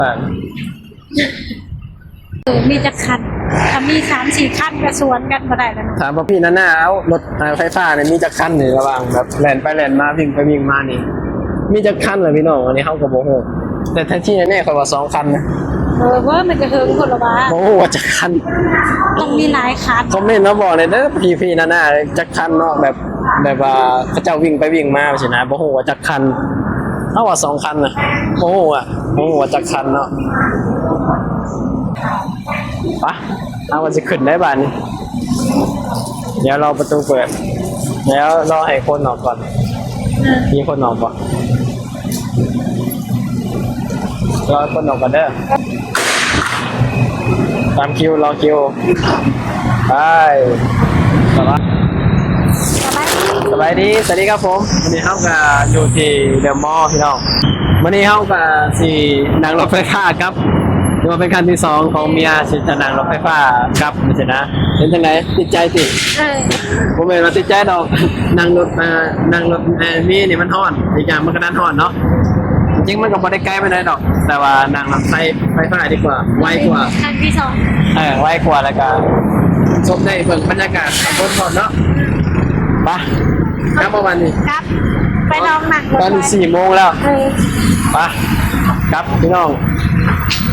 ເອີ ມີຈັກຄັນ? ຖ້າມີສາມສີ່ຄັນກໍສວນກັນບໍ່ໄດ້ແລ້ວເນາະ. ຖາມວ່າພີ່ນານາ ເອົາ ລົດ ເອີ ໄຟຟ້ານີ້ມີຈັກຄັນນີ້ ລະຫວ່າງແບບແລ່ນໄປແລ່ນມາ ວິ່ງໄປວິ່ງມານີ້ ມີຈັກຄັນລະພີ່ນ້ອງ? ອັນນີ້ເຮົາກໍບໍ່ຮູ້ ແຕ່ທີ່ແນ່ໆ ຂ້ອຍວ່າສອງຄັນນະ. ເອີ ເວີ້ ມັນກໍເຫິງໂພດລະຫວາ. ບໍ່ຮູ້ວ່າຈັກຄັນ ຕ້ອງມີຫຼາຍຄັນ. ຄອມເມັນມາບອກແດ່ເດີ ພີ່ໆ ນານາ ຈັກຄັນເນາະ ແບບ ແບບວ່າເຂົາເຈົ້າວິ່ງໄປວິ່ງມາຊີ້ນະ ບໍ່ຮູ້ວ່າຈັກຄັນ. ເຮົາວ່າສອງຄັນນະ ບໍ່ຮູ້ວ່າ ບໍ່ຮູ້ວ່າຈັກຄັນເນາະ. ປະ ເຮົາກໍຊິຂຶ້ນໄດ້ບາດນີ້. ດຽວລໍປະຕູເປີດ ແລ້ວລໍໃຫ້ຄົນອອກກ່ອນ. ມີຄົນອອກບໍ່? ລໍຄົນອອກກ່ອນເດີ. ຕາມຄິວ ລໍຄິວ. ໄປ. ສະບາຍ ສະບາຍດີ ສະຫວັດດີຄັບຜົມ. ມື້ນີ້ເຮົາກະຢູ່ທີ່ເດີມໍພີ່ນ້ອງ. ມື້ນີ້ເຮົາກະຊິນັ່ງລົດໄຟຟ້າກັບ ຖືວ່າເປັນຄັ້ງທີສອງຂອງເມຍ ຊິຈະນັ່ງລົດໄຟຟ້າກັບ ຊີ້ນະ. ເປັນຈັ່ງໃດ? ຕິດໃຈຕິ? ເອີ ບໍ່ແມ່ນວ່າຕິດໃຈດອກ ນັ່ງລົດ ເອີ ນັ່ງລົດ ເອີ ເມນີ້ມັນຮ້ອນ ອີກຢ່າງມັນກໍດັນຮ້ອນເນາະ. ຈິງໆ ມັນກໍບໍ່ໄດ້ໄກປານໃດດອກ ແຕ່ວ່ານັ່ງລົດໄຟ ໄຟຟ້າດີກວ່າ ໄວກວ່າ ຄັ້ງທີສອງ. ເອີ ໄວກວ່າ ແລ້ວກໍຊົມໄດ້ເບິ່ງບັນຍາກາດຂ້າງບົນພ້ອມເນາະ. ໄປ ກັບມາບາດນີ້ ກັບ ໄປລອງນັ່ງລົດ ຕອນນີ້ສີ່ໂມງແລ້ວ. ເອີ ໄປ ກັບພີ່ນ້ອງ.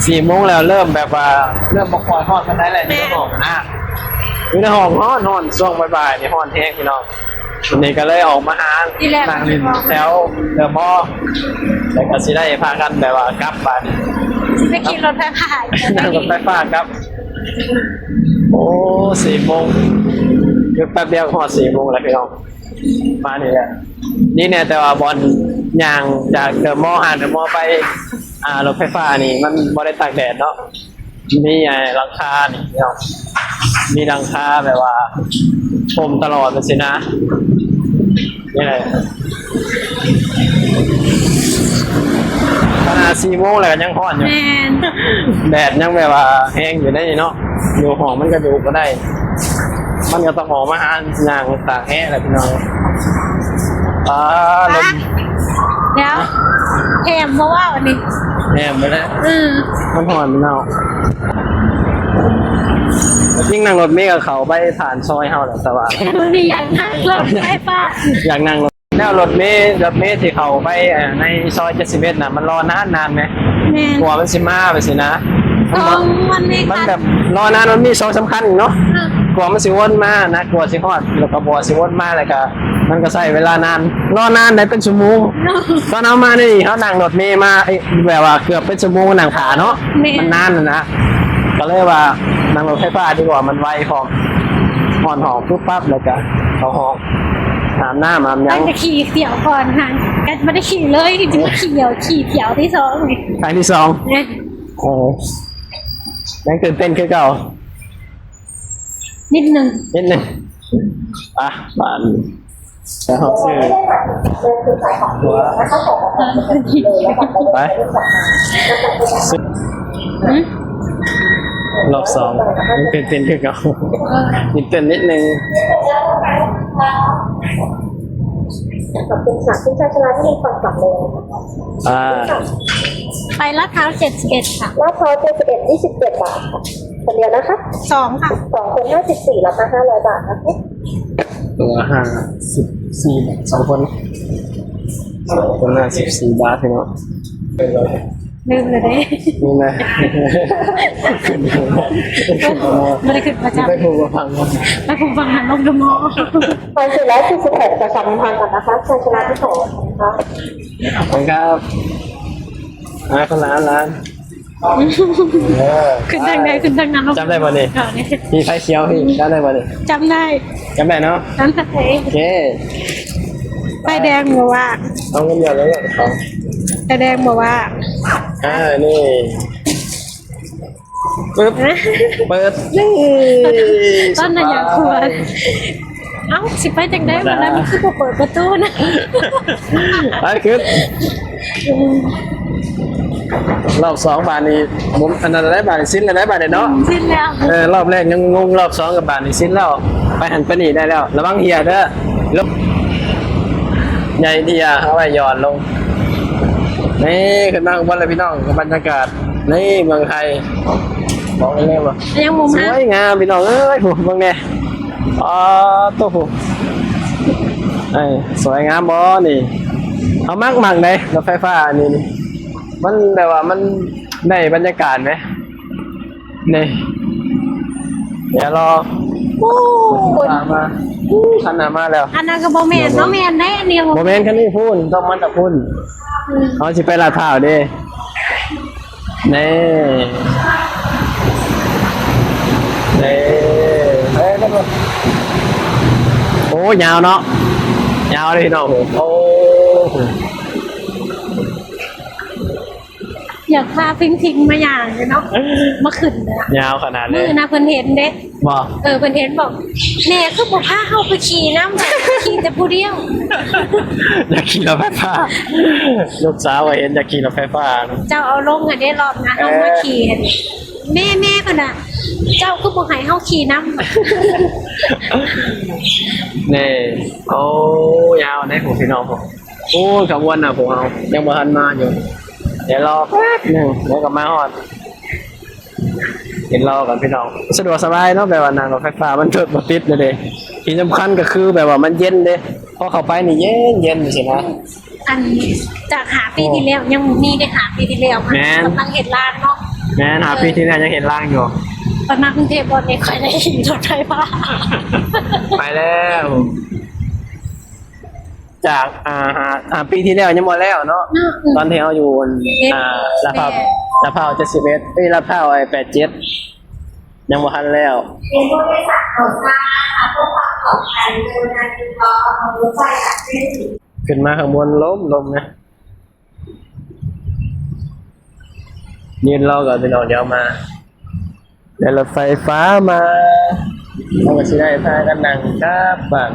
ສີ່ໂມງແລ້ວ ເລີ່ມແບບວ່າ ເລີ່ມບໍ່ຄ່ອຍຮ້ອນປານໃດແລ້ວ ຢູ່ໃນຫ້ອງນະ. ຢູ່ໃນຫ້ອງຮ້ອນໆ ຊ່ວງບ່າຍໆ ນີ້ຮ້ອນແຮງພີ່ນ້ອງ. ວັນນີ້ກໍເລີຍອອກມາຫານັ່ງຫຼິ້ນແຖວເດີມໍ ແລ້ວກໍຊິໄດ້ພາກັນແບບວ່າກັບບາດນີ້ ຊິໄປຂີ່ລົດໄຟຟ້າ ນັ່ງລົດໄຟຟ້າກັບ. ໂອ້ ສີ່ໂມງ ຄືແປັບດຽວຮອດສີ່ໂມງແລ້ວພີ່ນ້ອງ. ມານີ້ແຫຼະ ນີ້ແນ່ ແຕ່ວ່າບ່ອນຍ່າງຈາກເດີມໍ ຫາເດີມໍໄປ ອ່າ ລົດໄຟຟ້ານີ້ ມັນບໍ່ໄດ້ຕາກແດດເນາະ. ມີ ອ່າ ຫຼັງຄານີ້ເນາະ ມີຫຼັງຄາແບບວ່າຮົ່ມຕະຫຼອດຈັ່ງຊີ້ນະ. ນີ້ແຫຼະ ຂະໜາດສີ່ໂມງແລ້ວກໍຍັງຮ້ອນຢູ່. ແມ່ນ ແດດຍັງແບບວ່າແຮງຢູ່ໃນນີ້ເນາະ. ຢູ່ຫ້ອງມັນກໍຢູ່ບໍ່ໄດ້ ມັນກໍຕ້ອງອອກມາຫາຍ່າງຕາກແອແຫຼະພີ່ນ້ອງ. ອ່າ ລົມ ດຽວ ແຮມບໍ່ເວົ້າອັນນີ້ ແຮມໄປແລ້ວ. ເອີ ມັນຮ້ອນເນາະ. ຈິງໆ ນັ່ງລົດເມກໍເຂົ້າໄປຜ່ານຊອຍເຮົາແຫຼະ ແຕ່ວ່າ ມື້ນີ້ຢາກນັ່ງລົດໄຟຟ້າ ຢາກນັ່ງລົດ ແລ້ວລົດເມ ລົດເມທີ່ເຂົ້າໄປ ເອີ ໃນຊອຍເຈັດສິບເອັດນະ ມັນລໍນານໆ ແມ. ແມ່ນ ກວ່າມັນຊິມາໄປຊີ້ນະ ສອງ ມັນ ມັນແບບລໍນານ ມັນມີສອງສາມຄັນອີກເນາະ. ເອີ ກວ່າມັນຊິວົນມານະ ກວ່າຊິຮອດ ແລ້ວກໍກວ່າຊິວົນມາ ແລ້ວກໍມັນກໍໃຊ້ເວລານານ ລໍນານໄດ້ເປັນຊົ່ວໂມງ. ຕອນເຮົາມານີ້ ເຮົານັ່ງລົດເມມາ ເອີ ແບບວ່າເກືອບເປັນຊົ່ວໂມງນັ່ງຖ້າເນາະ. ແມ່ນ ມັນນານນະ ກໍເລີຍວ່ານັ່ງລົດໄຟຟ້າດີກວ່າ ມັນໄວພ້ອມ. ຮອດຫ້ອງປຸບປັບ ແລ້ວກໍເຂົ້າຫ້ອງ ອາບນ້ຳອາບຫຍັງ ໄປແຕ່ຂີ່ຂຽວກ່ອນຫັ້ນ ກໍບໍ່ໄດ້ຂີ່ເລີຍ ຈະມາຂີ່ຂຽວ ຂີ່ຂຽວທີສອງນີ້ ຄັ້ງທີສອງ. ໂອ້ ຍັງຕື່ນເຕັ້ນຄືເກົ່າ ນິດໜຶ່ງ ນິດໜຶ່ງ. ອ່ະ ບາດນີ້ ແລ້ວເຮົາຊື້ ໄປ ຮຶ? ຮອບສອງ ຍັງຕື່ນເຕັ້ນຄືເກົ່າ ຕື່ນເຕັ້ນນິດໜຶ່ງ. ຂອບຄຸນຄ່ະ ຄຸນຊາຍຊະລາທີ່ມີຄວາມສຳເລັດ. ອ່າ ໄປລາດພຮ້າວເຈັດສິບເອັດຄ່ະ. ລາດພຮ້າວເຈັດສິບເອັດ ຊາວເຈັດບາດຄ່ະ. ຄົນດຽວນະຄະ? ສອງຄ່ະ. ສອງຄົນ ຫ້າສິບສີ່ ລະຄ່າຫ້າຮ້ອຍບາດນະຄະ. ຕົວຫ້າສິບສີ່ບາດ ສອງຄົນ ຄົນຫ້າສິບສີ່ບາດ ພີ່ນ້ອງ. ລືມແລ້ວເດ້ ນີ້ນະ ຂຶ້ນ ບໍ່ໄດ້ຂຶ້ນປະຈຳ ໄປພູບັວພັງ ໄປພູບັງຫັນລົງເດີມໍ. ໄປສີ່ຮ້ອຍສີ່ສິບຫົກ ຈະສອງພັນກ່ອນນະຄະ ຊາຍຊະລາທີ່ສອງນະຄະ. ຂອບຄຸນຄັບ ມາຄົນລະອັນລະອັນ. ເອີ ຂຶ້ນທາງໃດ ຂຶ້ນທາງນັ້ນເນາະ. ຈຳໄດ້ບໍ່ນີ້? ເອີ ນີ້ ມີໄຟຂຽວນີ້ ຈຳໄດ້ບໍ່ນີ້? ຈຳໄດ້ ຈຳໄດ້ເນາະ. ຈຳໄດ້ ໂອເຄ. ໄຟແດງບໍ່ວ່າ ເອົາເງິນຢອດໄວ້ຢອດເຂົາ ໄຟແດງບໍ່ວ່າ. ອ່າ ນີ້ ປຶບ ເປີດ ນີ້ ຕອນນັ້ນຢາກຂົວ ເອົ້າ ຊິໄປຈັ່ງໃດ ບັດນັ້ນຄືບໍ່ເປີດປະຕູນະ. ໄປຂຶ້ນ ອືມ ຮອບສອງບາດນີ້ ອັນນັ້ນແຫຼະ ບາດນີ້ຊິນແລ້ວ ບາດນີ້ເນາະ ອືມ ຊິນແລ້ວ. ເອີ ຮອບແລກຍັງງົງ ຮອບສອງກັບບາດນີ້ຊິນແລ້ວ ໄປຫັ້ນໄປນີ້ໄດ້ແລ້ວ. ລະວັງເຫຍເດີ ລົງ ໃຫຍ່ເຫຍ ເອົາໄວ້ຫຍ່ອນລົງ. ນີ້ ຂຶ້ນມາຂ້າງບົນແລ້ວພີ່ນ້ອງ ບັນຍາກາດ ນີ້ເມືອງໄທ ບອກໄດ້ເລີຍວ່າ ຍັງມຸມ ສວຍງາມພີ່ນ້ອງເອີຍ. ໂອ້ ເບິ່ງແດ່ ອໍ ໂຕ ໂອ້ ເອີຍ ສວຍງາມບໍ່ນີ້? ເຮົາມັກ ມັກເດ້ ລົດໄຟຟ້າອັນນີ້ນີ້ ມັນແບບວ່າມັນໄດ້ບັນຍາກາດເດ້. ນີ້ ດຽວລໍ ໂອ້ຍ ມາ ຄັນໜ້າມາແລ້ວ. ອັນນັ້ນກໍບໍ່ແມ່ນເນາະ ແມ່ນໄດ໋ ອັນນີ້ບໍ່ແມ່ນ ຄັນນີ້ພຸ້ນ ຕ້ອງມາແຕ່ພຸ້ນ. ອືມ ເຮົາຊິໄປລາດພ້າວເດ້. ນີ້ ນີ້ ເອີ ໂອ້ ຍາວເນາະ ຍາວເດ້ພີ່ນ້ອງ. ໂອ້ ຢາກພາພິງທິງມາຍ່າງຢູ່ເນາະ ມາຂຶ້ນເດ້ ຍາວຂະໜາດເດ້. ມື້ນະເພິ່ນເຫັນເດ້ ບໍ່? ເອີ ເພິ່ນເຫັນ ບອກ ແມ່ຄືບໍ່ພາເຮົາໄປຂີ່ນຳ ຂີ່ແຕ່ຜູ້ດຽວ. ຢາກຂີ່ລົດໄຟຟ້າ ລູກສາວວ່າເຫັນຢາກຂີ່ລົດໄຟຟ້າ. ເຈົ້າເອົາລົງຫັ້ນເດ້ ລອບນະ ເອີ ເຮົາມາຂີ່ຫັ້ນ ແມ່ ແມ່ ເພິ່ນວ່າ ເຈົ້າຄືບໍ່ໃຫ້ເຮົາຂີ່ນຳ. ນີ້ ໂອ້ ຍາວເດ້ ໂອ້ ພີ່ນ້ອງ. ໂອ້ຍ ຂະບວນນະພວກເຮົາຍັງບໍ່ທັນມາຢູ່ ດຽວລໍແປັບໜຶ່ງ ດຽວກໍມາຮອດ. ເຫັນລໍກັນພີ່ນ້ອງ ສະດວກສະບາຍເນາະ ແບບວ່ານັ່ງລົດໄຟຟ້າມັນລົດບໍ່ຕິດເດ້. ທີ່ສຳຄັນກໍຄືແບບວ່າມັນເຢັນເດ້ ພໍເຂົ້າໄປນີ້ເຢັນໆ ຈັ່ງຊີ້ນະ. ອັນຈາກຫ້າປີທີ່ແລ້ວ ຍັງມີໄດ້ຫ້າປີທີ່ແລ້ວ ແມ່ນ ກຳລັງເຮັດລາງເນາະ. ແມ່ນ ຫ້າປີທີ່ແລ້ວຍັງເຮັດລາງຢູ່. ໄປມາກຸງເທບບ່ອນນີ້ ຂ້ອຍໄດ້ຂີ່ລົດໄຟຟ້າ ໄປແລ້ວ. ຈາກ ອ່າ ຫ້າ ຫ້າປີທີ່ແລ້ວຍັງບໍ່ແລ້ວເນາະ ເນາະ ອືມ ຕອນທີ່ເຮົາຢູ່ ອ່າ ລາດພ້າວ ແມ່ນ ລາດພ້າວເຈັດສິບເອັດ ເອີຍ ລາດພ້າວ ແປດເຈັດ ຍັງບໍ່ທັນແລ້ວ. ຂຶ້ນມາຂ້າງບົນລົມ ລົມນະ. ຢືນລໍກ່ອນພີ່ນ້ອງ ດຽວມາ ໄດ້ລົດໄຟຟ້າມາ ເຮົາກໍຊິໄດ້ພາກັນນັ່ງກັບບ້ານ.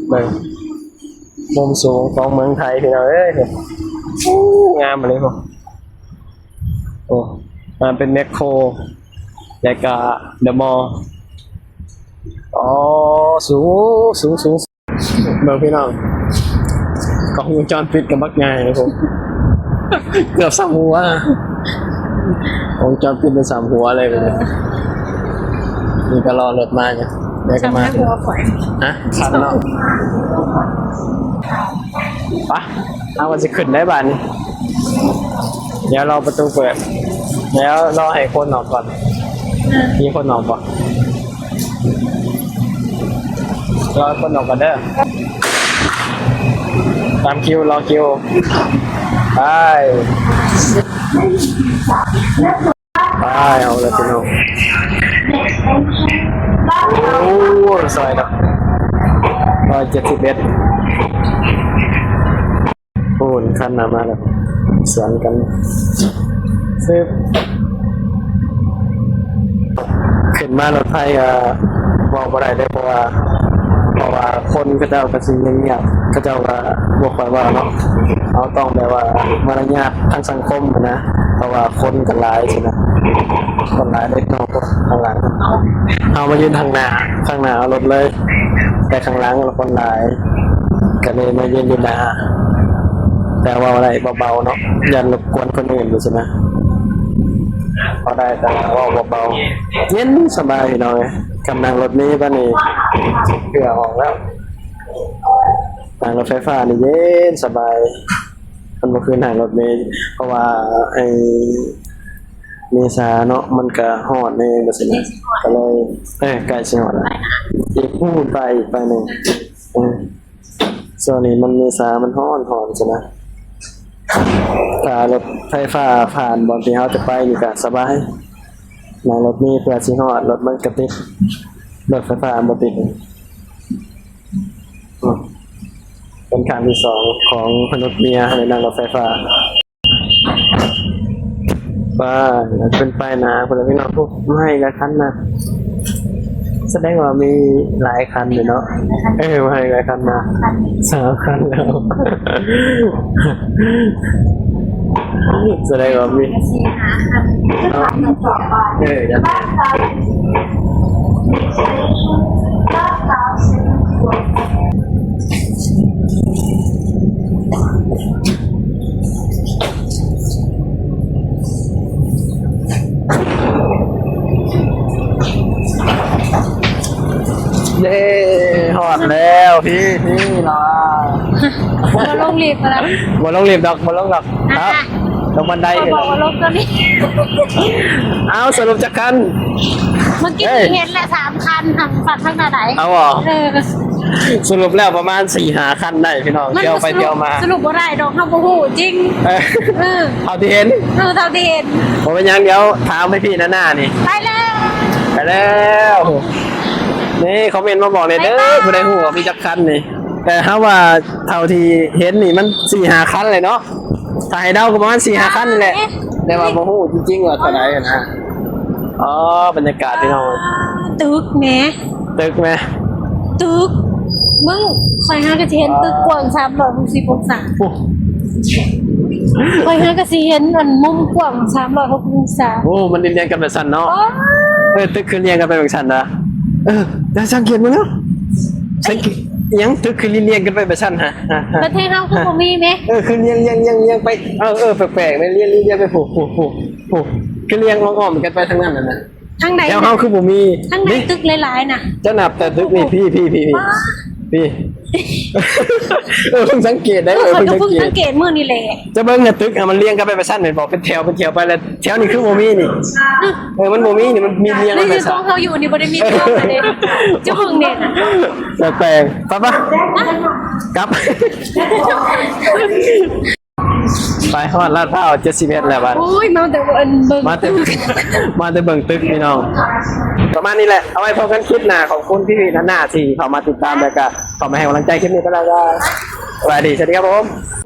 ເບິ່ງມຸມສູງຂອງເມືອງໄທພີ່ນ້ອງເອີຍ ໂອ້ ງາມອີ່ຫຼີ. ໂອ້ ມາເປັນແມັກໂຄ ແລ້ວກໍເດີມໍ ອໍ ສູງ ສູງ ສູງ. ເບິ່ງພີ່ນ້ອງ ກ້ອງວົງຈອນປິດກໍບັກໃຫຍ່ພຸ້ນ ເກືອບສ່ຳຫົວ ວົງຈອນປິດເປັນສ່ຳຫົວເລີຍ. ເອີ ນີ້ກໍລໍລົດມາຢູ່ ແລ້ວກໍມາ ສ່ຳຫົວຂ້ອຍ ຮະ ຄັນເນາະ. ປະ ເຮົາກໍຊິຂຶ້ນໄດ້ບາດນີ້ ດຽວລໍປະຕູເປີດ ແລ້ວລໍໃຫ້ຄົນອອກກ່ອນ. ເອີ ມີຄົນອອກບໍ່? ລໍຄົນອອກກ່ອນເດີ ຕາມຄິວ ລໍຄິວ ໄປ ໄປ. ເອົາລະພີ່ນ້ອງ ໂອ້ ຊອຍເນາະ ຮ້ອຍເຈັດສິບເອັດ. ໂອ້ ຄັນໜ້າມາແລ້ວ ສວນກັນ ຊຶບ ຂຶ້ນມາລົດໄຟກໍເວົ້າບໍ່ໄດ້ເດ້ ເພາະວ່າ ເພາະວ່າຄົນເຂົາເຈົ້າກໍຊິງຽບໆ ເຂົາເຈົ້າກໍບໍ່ຄ່ອຍເວົ້າເນາະ. ເຮົາຕ້ອງແບບວ່າມາລະຍາດທາງສັງຄົມຫັ້ນນະ ເພາະວ່າຄົນກໍຫຼາຍຊີ້ນະ ຄົນຫຼາຍເດ້ ເຮົາກໍຂ້າງຫຼັງ ເຮົາມາຢືນທາງໜ້າ ຂ້າງໜ້າເອົາລົດເລີຍ ແຕ່ຂ້າງຫຼັງຄົນຫຼາຍ ກໍເລີຍມາຢືນຢູ່ໜ້າ ແຕ່ເວົ້າໄດ້ເບົາໆເນາະ ຢ້ານລົບກວນຄົນອື່ນຊີ້ນະ. ເວົ້າໄດ້ ແຕ່ເວົ້າເບົາໆ ເຢັນສະບາຍພີ່ນ້ອງເອີຍ. ກຳລັງລົດເມບາດນີ້ ເຫື່ອອອກແລ້ວ ນັ່ງລົດໄຟຟ້ານີ້ເຢັນສະບາຍ ມັນບໍ່ຄືນັ່ງລົດເມ ເພາະວ່າໄອ້ ເມສາເນາະ ມັນກະຮ້ອນແດ່ ຈັ່ງຊີ້ນະ ກະເລີຍ ເອີ ໃກ້ຊິຮອດແລ້ວ ອີກ ພຸ້ນໄປອີກ ໄປໜຶ່ງ ເອີ ຊ່ວງນີ້ມັນເມສາ ມັນຮ້ອນໆ ຊີ້ນະ. ຖ້າລົດໄຟຟ້າຜ່ານບ່ອນທີ່ເຮົາຈະໄປນີ້ກະສະບາຍ ນັ່ງລົດເມເພື່ອຊິຮອດ ລົດມັນກະຕິດ ລົດໄຟຟ້າບໍ່ຕິດ. ອືມ ເປັນຄັ້ງທີສອງຂອງມະນຸດເມໄດ້ນັ່ງລົດໄຟຟ້າ. ໄປ ເປັນໄປໜ້າພຸ້ນລະພີ່ນ້ອງ ໂອ້ ມາໃຫ້ຫຼາຍຄັນນະ ສະແດງວ່າມີຫຼາຍຄັນຢູ່ເນາະ. ເອີ ມາໃຫ້ຫຼາຍຄັນນະ ສາມຄັນແລ້ວ ສະແດງວ່າມີ ເອີ ຢ່າ Next station, Last House, Singapore. ພີ່ ພີ່ລະ ບໍ່ລົງລິບແລ້ວ ບໍ່ລົງລິບດອກ ບໍ່ລົງດອກ ອ່ະ ເອົ້າ ລົງບັນໄດ ຂ້ອຍບອກວ່າລົງຕົວນີ້ ເອົ້າ ສະຫຼຸບຈັກຄັນ? ເມື່ອກີ້ເຫັນແລ້ວສາມຄັນ ທາງຝັ່ງທາງໜ້າໃດ ເອົາບໍ່? ເອີ ສະຫຼຸບແລ້ວປະມານສີ່ຫ້າຄັນໄດ້ພີ່ນ້ອງ ມັນ ທ່ຽວໄປທ່ຽວມາ ສະຫຼຸບ ສະຫຼຸບບໍ່ໄດ້ດອກ ເຮົາບໍ່ຮູ້ຈິງ ເອີ ເອີ ເທົ່າທີ່ເຫັນ ເອີ ເທົ່າທີ່ເຫັນ ບໍ່ເປັນຫຍັງ ດຽວຖາມໃຫ້ພີ່ນານານີ້ ໄປແລ້ວ ໄປແລ້ວ ນີ້ຄອມເມັນມາບອກແດ່ເດີ ບາຍບາຍ ຜູ້ໃດຮູ້ວ່າມີຈັກຄັນນີ້ ແຕ່ເຮົາວ່າເທົ່າທີ່ເຫັນນີ້ມັນສີ່ຫ້າຄັນແຫຼະເນາະ ຖ້າໃຫ້ເດົາກໍປະມານສີ່ຫ້າຄັນນີ້ແຫຼະ ເອີ ແຕ່ວ່າບໍ່ຮູ້ຈິງໆວ່າເທົ່າໃດຫັ້ນນະ ອໍ ບັນຍາກາດພີ່ນ້ອງ ຕຶກແໝ ຕຶກແໝ ຕຶກ ເບິ່ງ ຂ້ອຍຫາກໍຊິເຫັນຕຶກກວ້າງສາມຮ້ອຍຫົກສິບອົງສາ ໂອ້ ຂ້ອຍຫາກໍຊິເຫັນອັນມຸມກວ້າງສາມຮ້ອຍຫົກສິບອົງສາ ໂອ້ ມັນລຽງກັນແບບຊັ້ນເນາະ ໂອ້ ເອີ ຕຶກຄືລຽງກັນໄປແບບຊັ້ນນະ ເອີ ແຕ່ສັງເກດເບິ່ງເນາະ ສັງເກດ ອີ່ຫຍັງ ຕຶກຄືລຽງກັນໄປແບບຊັ້ນຫະ ຫະ ຫະ ປະເທດເຮົາຄືບໍ່ມີແມ ເອີ ຄືລຽງ ລຽງ ລຽງ ລຽງໄປ ເອີ ເອີ ແປກໆ ລຽງ ລຽງ ລຽງໄປ ໂອ້ ໂອ້ ໂອ້ ໂອ້ ຄືລຽງອ້ອມໆກັນໄປທາງນັ້ນນະ ທາງໃດ ແຖວເຮົາຄືບໍ່ມີ ທາງໃດຕຶກຫຼາຍໆນະ ເຈົ້ານັບແຕ່ຕຶກນີ້ ພີ່ ພີ່ ພີ່ ພີ່ ເອີ ເພິ່ງສັງເກດໄດ້ ເອີ ເພິ່ງສັງເກດ ເພິ່ງສັງເກດມື້ນີ້ແຫຼະ ເຈົ້າເບິ່ງນະ ຕຶກມັນລຽງກັນໄປແບບຊັ້ນແມ່ນບໍ່ ເປັນແຖວ ເປັນແຖວໄປ ແລ້ວແຖວນີ້ຄືບໍ່ມີນີ້ ເອີ ມັນບໍ່ມີນີ້ ມັນມີລຽງກັນໄປຊັ້ນ ເຮົາຢູ່ນີ້ບໍ່ໄດ້ມີກວາງເດ້ ເຈົ້າເບິ່ງແດ່ນະ ແປກໆ ໄປໆ ກັບ ໄປຮອດລາດພ້າວເຈັດສິບເອັດແລ້ວບັດ ໂອ້ຍ ມາແຕ່ເບິ່ງ ມາແຕ່ ມາແຕ່ເບິ່ງຕຶກພີ່ນ້ອງ ປະມານນີ້ແຫຼະ ເອົາໄວ້ພົບກັນຄລິບໜ້າ ຂອບຄຸນພີ່ໆນານາທີ່ເຂົ້າມາຕິດຕາມ ແລ້ວກະເຂົ້າມາໃຫ້ກຳລັງໃຈ ຄລິບນີ້ໄປແລ້ວກະສະບາຍດີ ສະຫວັດດີຄັບຜົມ.